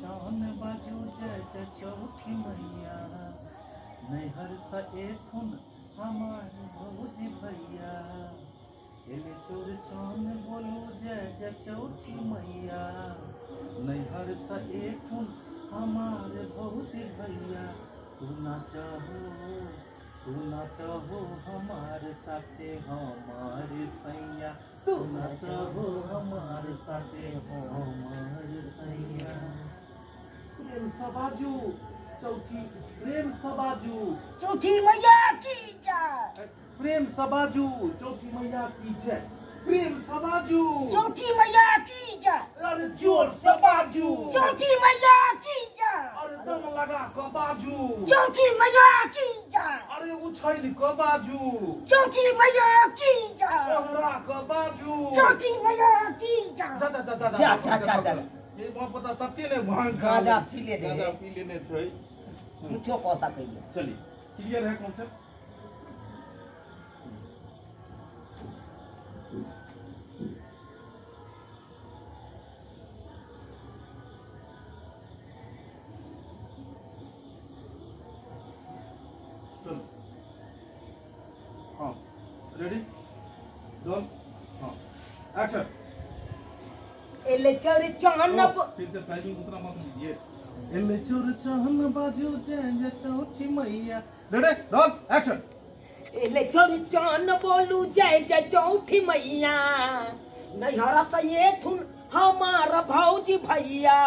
चौरचन बाजू जय जय चौठी मैया, नैहर से एथुन हमार भौजी भैया। एले चौरचन बोलू जय जय चौठी मैया, नैहर से एथुन हमार भौजी भैया। तू ना चाहो, तू ना चाहो हमारे साथे हमारे सैया, तू ना चाहो हमारे साथे हमारे सैया। प्रेम से बाजू चौथी, प्रेम से बाजू चौथी मैया की जय। प्रेम से बाजू चौथी मैया की जय। प्रेम से बाजू चौथी मैया की जय। अरे जोर से बाजू चौथी मैया की जय। अरे दम लगा के बाजू चौथी मैया की जय। अरे उछल के बाजू चौथी मैया की जय। दोहरा के बाजू चौथी मैया की जय। जा जा जा जा जा जा जा। ये वहाँ पता तते ने भांग गांजा पी लेने गांजा पी लेने छै, कुछो कह सकैया। चलिए क्लियर है कॉन्सेप्ट। हाँ रेडी डन, हाँ एक्शन। एले चौरचन फिर से टाइमिंग उतना मत लीजिए। एले चौरचन बाजू जय जय चौथी मैया, रेडी डन एक्शन। एले चौरचन बोलू जय जय चौथी मैया, नैहर से एथुन हमार भौजी भैया।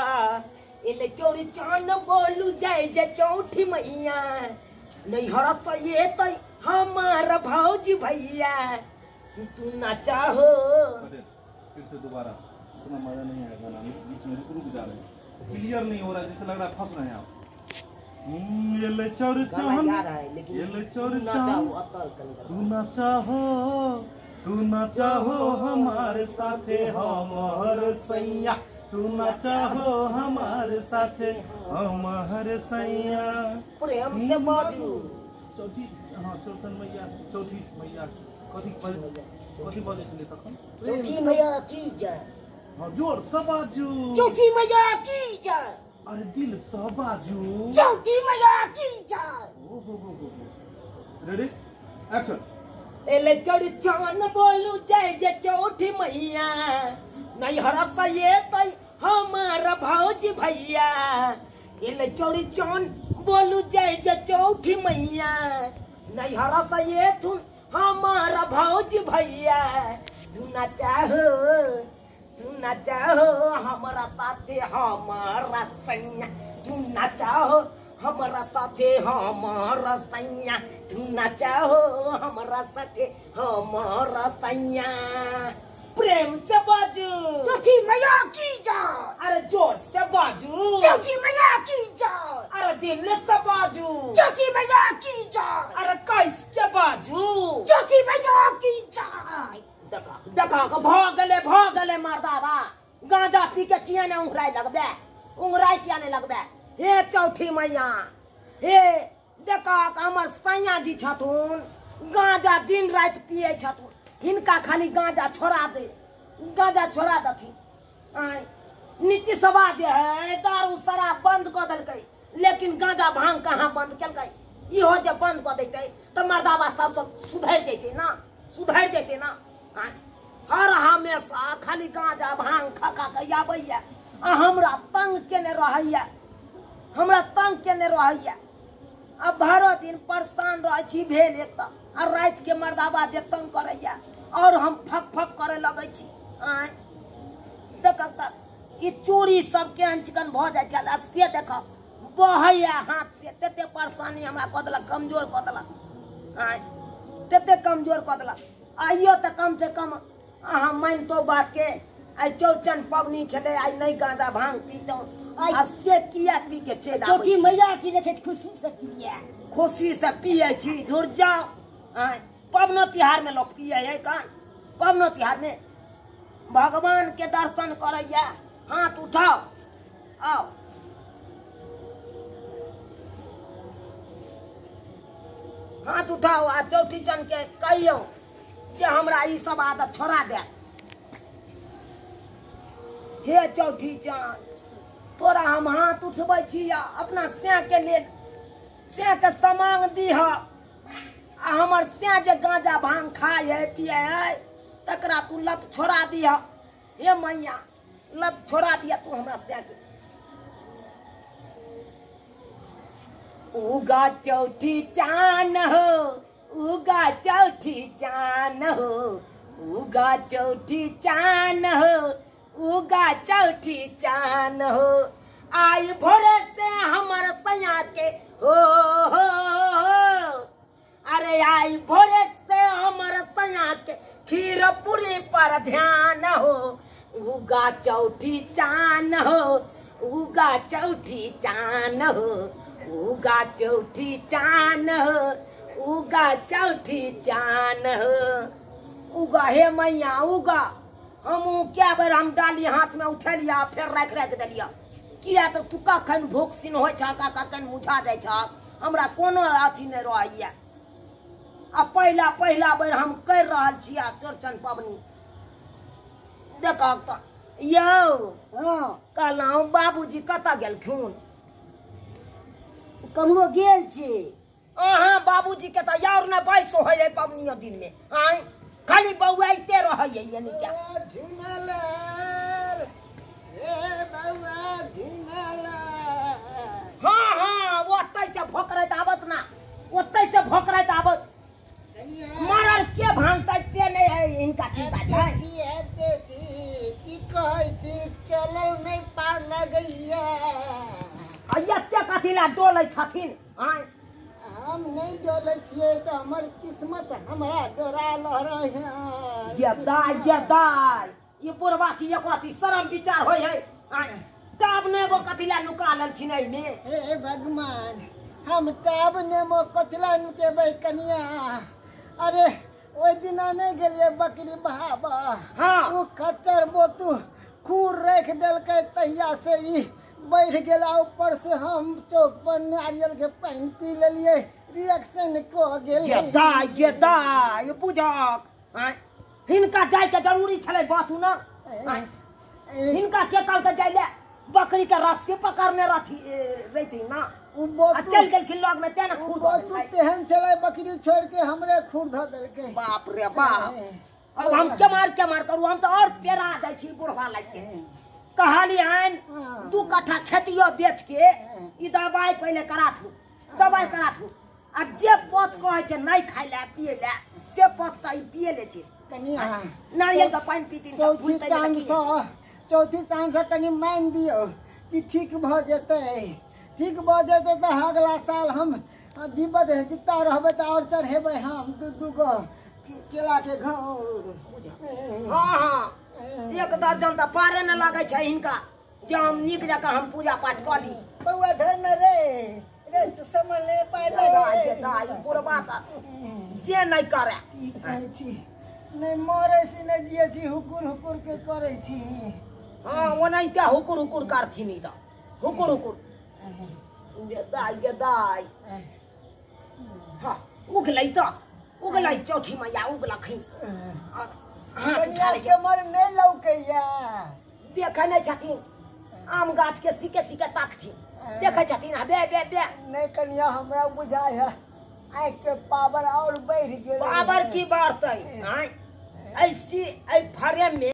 एले चौरचन बोलू जय जय चौथी मैया, नैहर से एतै हमार भौजी भैया। तू ना चाहो। फिर से दोबारा, उतना मजा नहीं आएगा ना, बीच में रुक रुक जा रहे हैं, क्लियर नहीं हो रहा है, जैसे लग रहा है फंस रहे हैं आप। ये चौरचन, ये चौरचन, तू ना चाहो, तू ना चाहो हमारे साथे हमार सैया, तू ना चाहो हमारे साथे हमार सैया। प्रेम से बाजू चौथी, हाँ चौथन मैया, चौथी मैया कथी कथी बजै छलै तखन? चौथी मैया की जय। हाँ जोर से बाजू चौथी मैया की जय। अरे दिल से बाजू चौथी मैया की जय। ओ हो हो हो, रेडी एक्शन। एले चौरचन बोलू जय जय चौथी मैया, नैहर से एतै हमार भौजी भैया। एले चौरचन बोलू जय जय चौथी मैया, नैहर से एथुन हमार भौजी भैया। तू ना चाहो, तू ना चाहो हमारा साथे हमारा सैया, तू ना चाहो हमारा साथे हमारा सैया, तू ना चाहो हमारा साथे हमारा सैया। प्रेम से बाजू चौथी मैया की जय। अरे जोर से बाजू चौथी मैया की जय। अरे दिल से बाजू चौथी मैया की जय। अरे कैस के बाजू चौथी मैया की जय। देखा देखा भऽ गेलै मर्दाबा, गांजा पी के किया ने उंगराय लगबे, उंगराय किया ने लगबे। हे चौथी मैया, हे देखा हमर सैया जी छथुन गांजा दिन राति पिए छथुन, हिनका खाली गांजा छोड़ा दे, गांजा छोड़ा दथिन। आय नीतीशवा जे है दारू शराब बंद कऽ देलकै, लेकिन गांजा भांग कहाँ बंद केलकै? इहो जे बंद कऽ दैतै तऽ मर्दाबा सबसँ सुधरि जैतै ना, सुधरि जैतै ना। हर हमेशा खाली गांजा भांग खा खा के आबैया आ हमरा तंग केने रहैया, हमरा तंग केने रहैया। आ भरो दिन परेशान रहै छी भेल एक तऽ, आ राति के मर्दाबा जे तंग करैया और हम फक फक करे लगै छी। आँय देखब तऽ ई चूड़ी सब केहन चिकन भऽ जाइ छल, आ से देखब बहैया हाथ से, तते परेशानी हमरा कऽ देलक, कमजोर कऽ देलक। आँय तते कमजोर कऽ देलक। आइयो तऽ कम से कम अहाँ मानितो बात के, आइ चौरचन पबनी छलै, आइ नहि गांजा भांग पीतहुँ, आ से किया पी के चलि आबै चौथी छी? मैया की देखै छी खुशी से किया खुशी से पियै छी, धुर जाउ। आँय पबनो तिहार में लोग पियै है कान, पबनो तिहार में भगवान के दर्शन करैया, हाथ उठाओ आओ। हाथ उठाओ आ चौथी चन के कहियौ जे हमरा ई सब आदत छोड़ा दे। हे चौथी चाँद, तोरा हम हाथ उठबै छी अपना सैं के लेल, सैं के समांग दीह। आ हमर सैं जे गांजा भांग खाय है पिए है तकरा तू लत छोड़ा दिह। हे मैया लत छोड़ा दिया तू हमरा सैं के। उगा चौथी चान हो, उगा चौथी चान हो, उगा चौथी चान हो, उगा चौथी चान हो। आई भोरे से हमर सैया के हो, हो, हो। अरे आई भोरे से हमर सैया के खीर पूरी पर ध्यान हो। उगा चौथी चान हो, उगा चौथी चान हो, उगा चौथी चान हो, उगा चौथी चान हो। उगा हे मैया उगा। हमू क्या बेर हम डाली हाथ में उठेलिया फेर राखि राखि देलिया, किया तो तू कखन भूख सिन होइ छ, कखन मुझा जाइ छ, हमरा कोनो अथी नहीं रहैया। आ पहिला पहिला बेर हम कर रहल छी आ चौरचन पबनी। देखक तऽ यौ कहलहुँ बाबूजी कतऽ गेलखुन? कम्हरो गेल छी। अहाँ बाबूजी के तऽ यार ने बैसो होइए पबनियो दिन में, आँय खाली बौआइते रहैए नीचा। हाँ हाँ ओतै से भोकरैत आबत ना, ओतै से भोकरैत आबत। मरल के भांगतै से नहीं है इनका चिंता छै। की कहै छी चलल नहीं पार लगैया। आ एते कथी ला डोलै छथिन? आँय हम नहीं डोलै छियै तऽ हमर किस्मत हमरा डोरा लहरै है। ये दाय ये दाय ये बुढ़वा की एको अथी शरम विचार होइ है। आँय टाब नेबो कथी ला नुका लेलखिन एहिमे? हे भगवान हम टाब नेबो कथी ला नुकेबै कनिया? अरे ओहि दिना नहीं गेलियै बकरी बहाबा, हाँ ओ खच्चर बोतू खूर राखि देलकै, तहिया से ई बढ़ि गेला। ऊपर से हम चौक पर नारियल के पानि पी लेलियै, रिएक्शन कऽ गेल। ये दाय ये दाय बुझक हिनका जायके जरूरी छलै बातू ना। हिनका के कहलकै जाय ले, बकरी के रस्सी पकड़ने रहती रहिथिन ना, चल गेलखिन लग में तें ने खूर धऽ देलकै। तेहन छलै बकरी छोड़ के हमरे खूर धऽ देलकै। बाप रे बाप, अब हम केमार केमार करू, हम तऽ और पेरा जाइ छी बुढ़वा लागि के। कहलियनि 2 कट्ठा खेतियो बेच के ई दवाई पहिले कराथू, दवाई कराथू। आ जे पथ कहै छै नहीं खाय ले पिए ले से पथ तऽ ई पिए ले छै। कनिया नारियल के पानि पीथिन चौथी चाँद से कनि मानि दियौ कि ठीक भऽ जेतै। ठीक भऽ जेतै तऽ अगला साल हम जीवत जिता रहबै तऽ और चढ़ेबै हम 2-2 गो केला के घौर। हाँ हाँ 1 दर्जन तऽ पारे न लगै छै हिनका, जे हम नीक जकाँ हम पूजा पाठ कऽ ली। बौआ धर न रे रे समझ ले पाइ बुढ़बा तऽ जे नहि करे। की कहै छी नहि मरै छी नहि जियै छी, हुकुर हुकुर के करै छी। हाँ ओनाहिते हुकुर हुकुर करथिन ई तऽ हुकुर हुकुर। गे दाइ गे दाइ, हाँ उगलै तऽ उगलै चौथी मैया उगलखिन। हाथ उठा लै छै। हमर नहि लौकैया, देखै नहि छथिन, आम गाछ के सीके सीके ताकथिन, देखै छथिन। आ बे बे बे नहीं कनिया हमरा बुझाय है आँखि के पावर और बढ़ि गेल। पावर की बढ़तै? आँय ऐसी एहि फ्रेम में